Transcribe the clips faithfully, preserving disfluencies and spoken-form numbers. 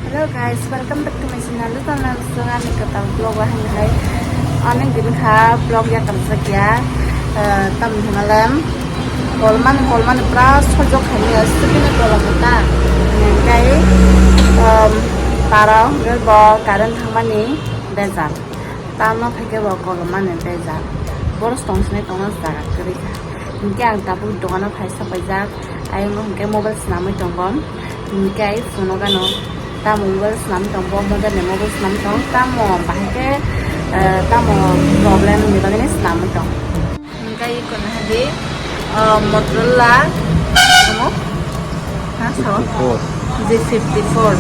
Hello guys, welcome back to my channel. Lutan lang sung ani katal vlog wa hai hai. Ani din kha vlog ya kam sa kya. Eh, tam hinalem. Kolman, kolman pra sojok hai ya. Sukini kolam ta. Kai, um, para, bo current thangmani bejar. Tamo phai bo kolomani bejar. Boros tong sinai tongna jaga kwrwi kha. Hinkhe ang tabuk dogano phai sapaijak. Ayang hinkhe mobile swnamwi tongo. Hinkhe ai phone-o gano tamo mobile swnamwi tong, bo model ni mobile swnamwi tong, tamo bahai khe, eh, tamo problem ni bagwi swnamwi tong. Hinkhe iko naha di, ah, Motorola, ano, ha, sao? Fifty-four. G fifty-four.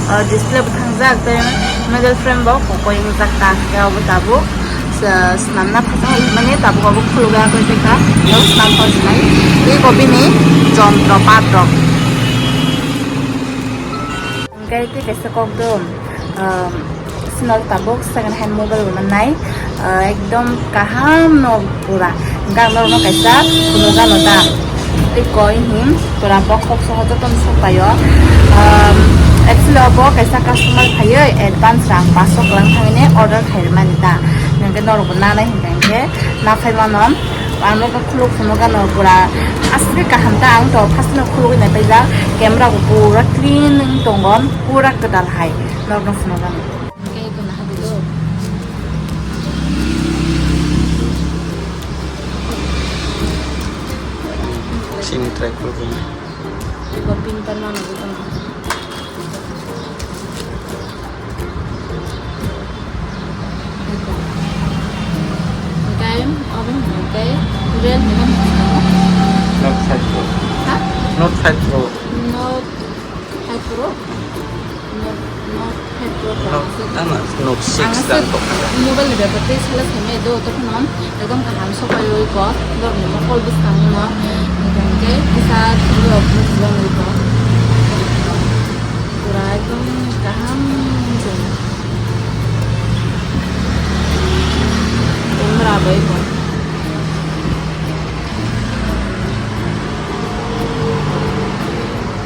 Ah, display bo thangjak, tei middle frame bo kokoi wngjak ta, ya bo tabuk, sa-, swnamna phaisa hai mani tabuk abo khulugwi akoi tei kha, ya swnam phaisa hai. Tei bo bini jontro patrok. Hinkhe tei kaisa kok do, um, sino tabuk second hand mobile bo mannai, uh, ekdom kaham no pura. Hinkhe ang norokno kaisa phunukgano ta. Tei koi him pura bokhok soho jotono sokpaio. Um, actually obo kaisa customer phaiwi advance rang paanch sho kwlang thangwi order khairwmani ta. Hinkhe norokbo nanai hinkhe na phaimano. Ang nokha khuluk phunukgano pura aswk kaham ta, ang to first no khulugwi naipaijak, camera bo pura clean wng tongo, pura kwtal hai nokno phunukgano. Sini try khulugwi. Iko pin ta nana butang. Hinkhe obo hinkhe Realme no hinkhe. Note five Pro. Ha? Note five Pro. Note five Pro? Note, Note five Pro. Note, ano, Note six dan tok. Mobile ni bebak tei sala seme do, tokno ekdom kaham sopai oi ko, dorni mokol bwskango no, hinkhe kisa thwiwi rok bwskango oi ko. Pura ekdom kaham se. Camera bai bo.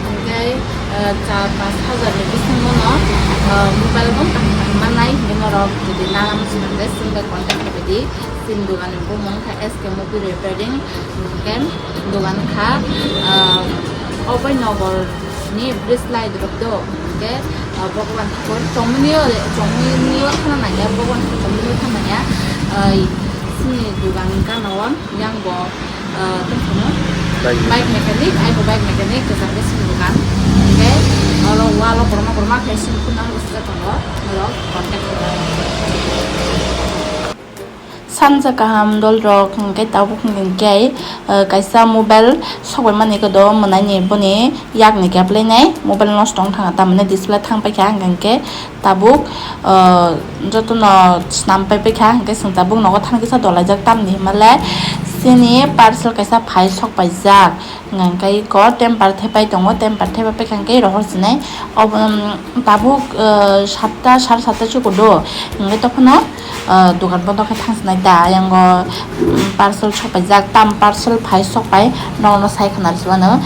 Hinkhe, eh, char panch hajar ni bisingo no, eh, mobile bo kaham kaham mannai, hinkhe norok jodi nana muchung khe chwng bai contact khlai di. Chini dogan ni bumung kha S K Mobile Repairing, hinkhe dogan kha, eh, Oboi Nogor ni bridge light rok do, hinkhe, ah, Bhagwan Thakur chongmani o, chongmani o thana nangya, Bhagwan Thakur chongmani o thana nangya, ah, chini dogan gana o yang bo, ah, tong phano bike mechanic, ai bo bike mechanic, kwchang khe chini dogan, hinkhe oro wall o kwbangma kwbangma khe chini phone number bo sijak tongo, norok contact khlai. Sanja kaham dolrok, hinkhe tabuk hinkhe, eh, kaisa mobile sokbaimani kodo mwnaini boni yakni kep lainai mobile nosto wng thangkha, tamni display thang paikha, hinkhe tabuk, eh, jotono snam pai paikha, hinkhe chwng tabuk nogo thani kisa dolaijak, tamni hwnmale chini parcel kaisa phai sok paijak. Hwnkhe iko temper thepai tongo, temper thepai paikha hwnkhe rohor sinai. Ob-, um, tabuk, uh, satta, sare satta chukudo. Hwnkhe tokphano, uh, dogan bondo khe thang sinai da. Ayango, um, parcel sopaijak, tam parcel phai sokpai, nono sai khna rwsibano.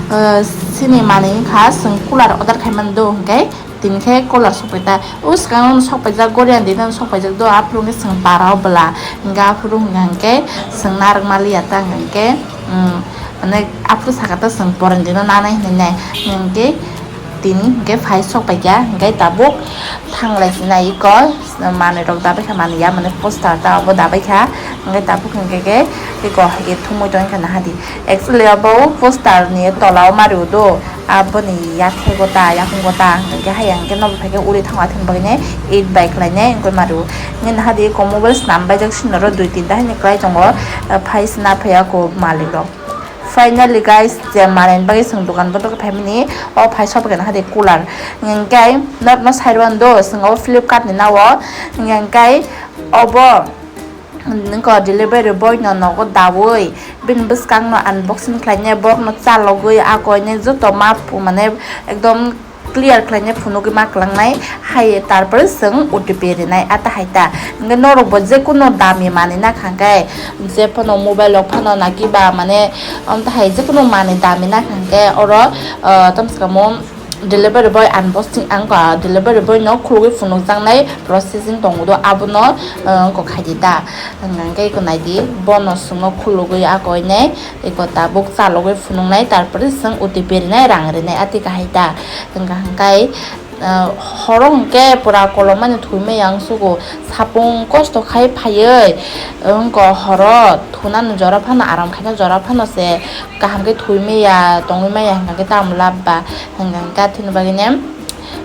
Uh, chini manwi wngkha, chwng cooler order khaimani do hwnkhe. Tini khe cooler sokpai ta. O swkango no sokpaijak, Gorian dino sokpaijak do, aphuru wngkhe chwng para o bwla. Hwnkhe aphuru hwnkha hwnkhe chwng narwk maliya ta hwnkha hwnkhe, um, mane aphuru saka ta chwng Gorian dino nanai hinwi nai. Hwnkhe tini hwnkhe phai sokpaikha, hwnkhe tabuk thanglai sinai iko manwi rok dabai kha, manwi ya mane poster ta obo dabai kha, hwnkhe tabuk hwnkhe khe iko hai khe thumui tongkha nahadi. Actually obo poster ni tola o mari o do. Aboni yathego ta, yakungo ta, hwnkhe haya hwnkhe nobo phaikhe uri thango, athani bagwi ne eight bai khlainai wngwi maro. Nini hadi eko mobile snam baijak sini oro dui tinta haino kwlai tongo, phai se na phaiya ko malik rok. Finally guys, je manani bagwi chwng dogan bondo khe phaimani, o phai sobo khe hadi cooler. Hwnkhe norokno sai rwno do, chwng o Flipkart ni nao, hwnkhe obo. Nokho delivery boy no nogo dawi bini bwskang no unboxing khlainai, borok no chalogwi akoinai joto ma mane ekdom clear khlainai phunugwi ma kwlangnai hai, tarpore chwng O T P rinai ata hai ta. Hwnkhe norok bo jekono dami manwi nakha hwnkhe, je phano mobile rok phano nakiba mane, amtahai jekono manwi dami nakha hwnkhe oro, ah, tamsukamo. Delivery boy ang bo sing, ang ko delivery boy no khulugwi phunukjaknai processing tongo do, abono, uh, ko khaidi ta. Hwnkhe ko naidi, bono swngo khulugwi akoinai, eko tabuk chalogwi phunuknai, tarpore chwng O T P rinai, rang rinai, ati kahai ta. Hwnkha hwnkhe, uh, horo hwnkhe pura kolomani thwimai ang sugo, sapung kosto khai phaiwi, wngko horo thunani jora phano, aram khaina jora phano se kaham khe thwi maya, tongwi maya hwnkha khe tamo lab ba hwnkha khe thwini bagwi ne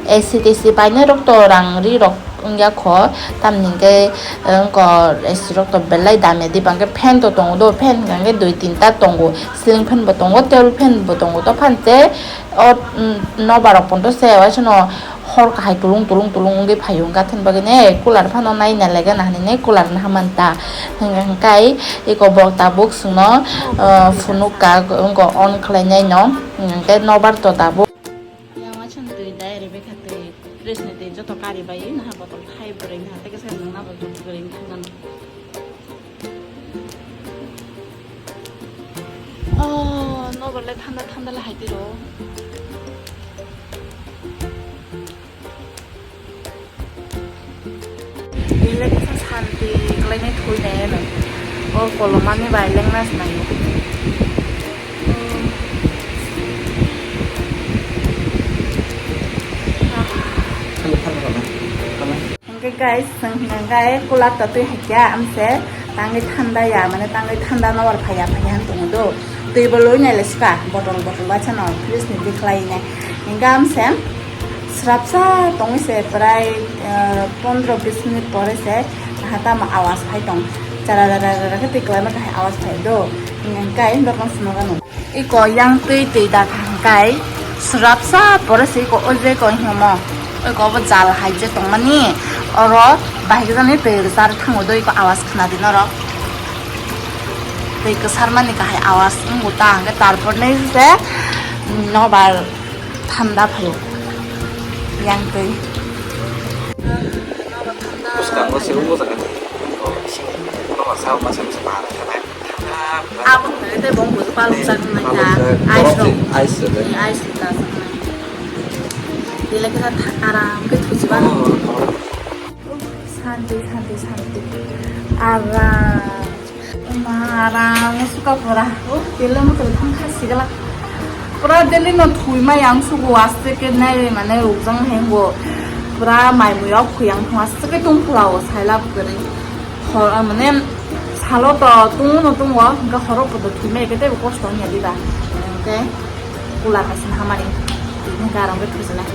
A C T C painai rok to rang ri rok wngya kho, tamni hwnkhe wngko A C rok to belai damya di, bangkhe fan to tongo do, fan hwnkha khe dui tinta tongo, ceiling fan bo tongo, table fan bo tongo, to phan se o, mm, nobar rok pondo se waisano hor kahai tulung tulung tulung wngwi phaio, hwnkha thwini bagwi ne cooler phano naina lega na hinwi ne cooler no haman ta hwnkha hwnkhe. Eko bo tabuk chwngno, uh, phunuk ka, wngko on khlainai no, hwnkhe nobar to tabuk. Yang waisano twi dai Rebecca twi, fridge ni twi joto kari bai naha botol thai bwrwi naha tei kisa nang na botol bwrwi thang nang. Oh, nobar le thanda thanda le hai tiro. Ile kisa santi kelainai thoi nai ano. O kolomani bai lengna se nai. Hingke guys, chwng hingka hingke cooler to twi haikya amse tangwi thanda ya, mane tangwi thanda nobar phaiya phaiya han tongo do. Twi bo loi nai le ska botol botol bacha no fridge ni bwkhlai nai. Hingke amse srapsa tongwi se prai, eh, pondro bis minute pore se hata ma awas phai tong. Chara rara rara khe twi kwlai ma kahai awas phai do. Hingke hingke ang dokno phunuk ano. Iko yang twi twi da kha hwnkhe srapsa pore se iko o je ko himo. Iko bo jal hai je tongmani oro bahai jani twi rwchar thango do iko awas khna di norok. Twi kwsar mani kahai awas wngbo ta hwnkhe tarpor nei se nobar thanda phaio yang twi. Bwskango se wngbo jaga. Nobar sao masa masa bahai thanai. Abo hwnwi tei bo wngkha palmjak wngnai kha. Ice rok. Ice rok. Ice rok ta wngnai. Belai khe aram khe thuchibano. Santi, santi, santi. Aram. Ema aram suka pura. Belai moto thang kha sigala. Pura daily no thui ma yang sugo aste ke nai mane rukjang hengo. Pura mai mui rok khuyang thong aste ke tung phulao saila pukari. Hor, ah, mane, salo to tungo no tungo, hingke horo podo thwimai khe teibo kosto wngya diba. Hingke cooler hai se hamari, tini garam khe thwijlai.